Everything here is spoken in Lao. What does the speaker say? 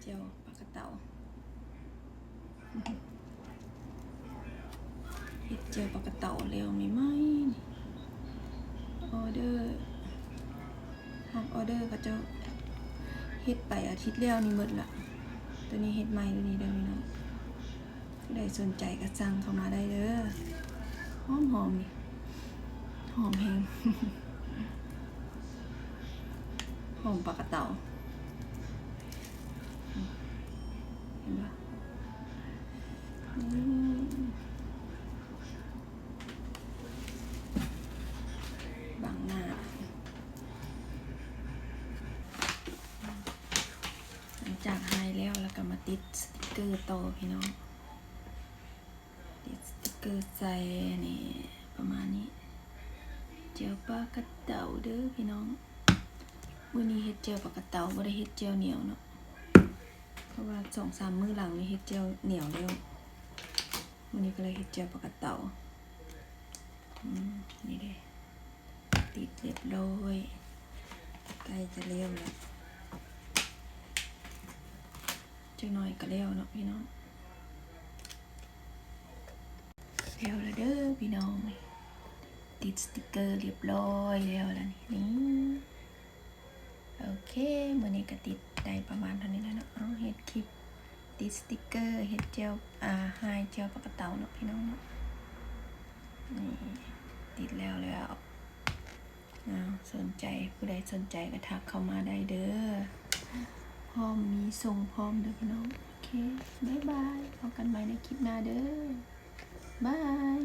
ແຈ່ວປາກະເຕົາ ເຮັດແຈ່ວປາກະເຕົາແລ້ວໃໝ່ໆ ນີ້ ອໍເດີ ຮັບອໍເດີເຂົາເຈົ້າ ເຮັດໄປອາທິດແລ້ວນີ້ໝົດລະ ໂຕນີ້ເຮັດໃໝ່ໂຕນີ້ເດີພີ່ນ້ອງ ຜູ້ໃດສົນໃຈກໍສັ່ງເຂົ້າມາໄດ້ເດີ ຫອມໆ ນີ້ ຫອມແຮງ ຫອມປາກະເຕົາ ເຫັນບໍ່? ອືມ ບັງໜ້າ ຫຼັງຈາກຫາຍແລ້ວ ແລ້ວກໍມາຕິດສະຕິກເກີຕໍ່ ພີ່ນ້ອງ. ຕິດສະຕິກເກີໃສ່ນີ້ ປະມານນີ້ ແຈ່ວປາກະເຕົາເດີພີ່ນ້ອງ ມື້ນີ້ເຮັດແຈ່ວປາກະເຕົາ ບໍ່ໄດ້ເຮັດແຈ່ວໜຽວເນາະ ເພາະວ່າສອງສາມມື້ຫຼັງນີ້ເຮັດແຈ່ວໜຽວແລ້ວ ມື້ນີ້ກໍເລີຍເຮັດແຈ່ວປາກະເຕົາ ອືມ ນີ້ເດ້ ຕິດຮຽບຮ້ອຍ ໃກ້ຈະແລ້ວແລ້ວ ຈັກໜ້ອຍກໍແລ້ວເນາະພີ່ນ້ອງ ແລ້ວລະເດີພີ່ນ້ອງ ຕິດສະຕິກເກີຮຽບຮ້ອຍແລ້ວລະນີ້ ນີ້ ໂອເຄ ມື້ນີ້ກໍຕິດໄດ້ປະມານເທົ່ານີ້ແລ້ວເນາະ ເອົາ ເຮັດຄລິບຕິດສະຕິກເກີ ເຮັດແຈ່ວ ອາ ຫາຍແຈ່ວປາກະເຕົາເນາະ ພີ່ນ້ອງເນາະ ນີ້ ຕິດແລ້ວແລ້ວ. ອ້າວ ສົນໃຈ ຜູ້ໃດສົນໃຈກໍທັກເຂົ້າມາໄດ້ເດີ ພ້ອມມີສົ່ງພ້ອມເດີພີ່ນ້ອງ ໂອເຄ ບາຍບາຍ ພົບກັນໃໝ່ໃນຄລິບໜ້າເດີ ບາຍ.